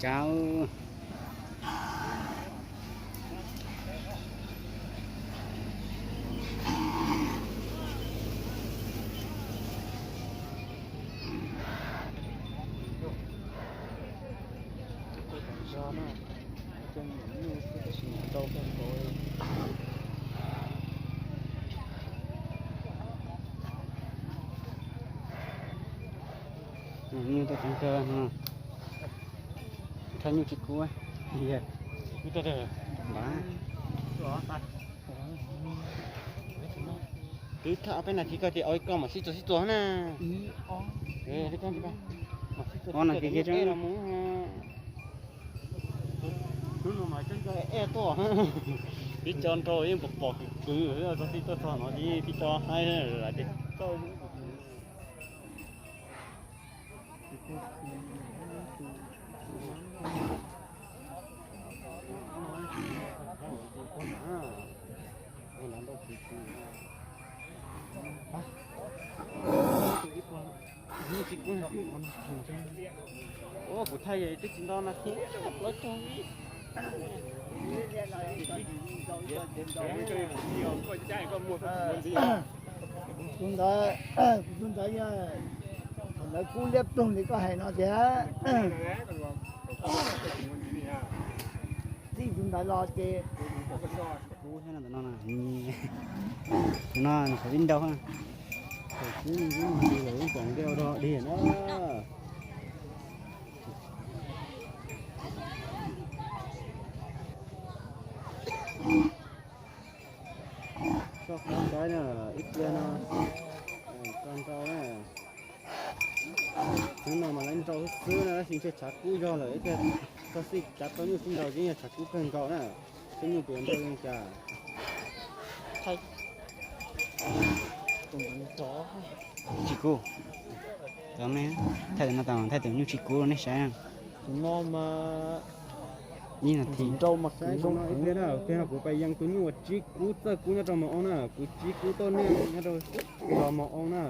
Cau. Nyuj tuaj tseev kawg no. Thaj nyuj tsis kub. Twb thaj ob peb nas this koj tias ua ib koj mam sib txuas sib txuas na. Ua nas this kiag tso. Hnub no mas cov nco ej tuaj, tib co nrau yeej pom pom kwv kwv, txog txij tuaj txog no ces tib co haib tias koj. Kuv thaij twb tsis nto nas this plaub caug vib. Kuv tus ntawd, kuv tus ntawd yog thaum ntawd kub liab ploog li koj hais no tiag. Txij tus ntawd los ces kub thiab no, ntawm no, tus no nws qhov vib nraud, thaum kub lawm yeej pom nqe ua rog dig na. Txoj qab saib na, ib pliag no tau nrau na. Xyoo no mas lawv nrau xwb xwb na, tab sis ntshe tshav kub zog lawm, ib pliag txog xij cav tau nyuj sib nraus ces yog tshav kub kawg nkaus na. Xyov nyuj puas nrau zoo li cas. Tsis kub. Thaij tus no tau, thaij tus nyuj tsis kub nej saib. Tus no mas ib nas this. Ib pliag no kuv pais yees tus nyuj uas tsis kub txawj kub nyob rau mos oo na, kuv tsis kub tuaj nyob rau mos oo na.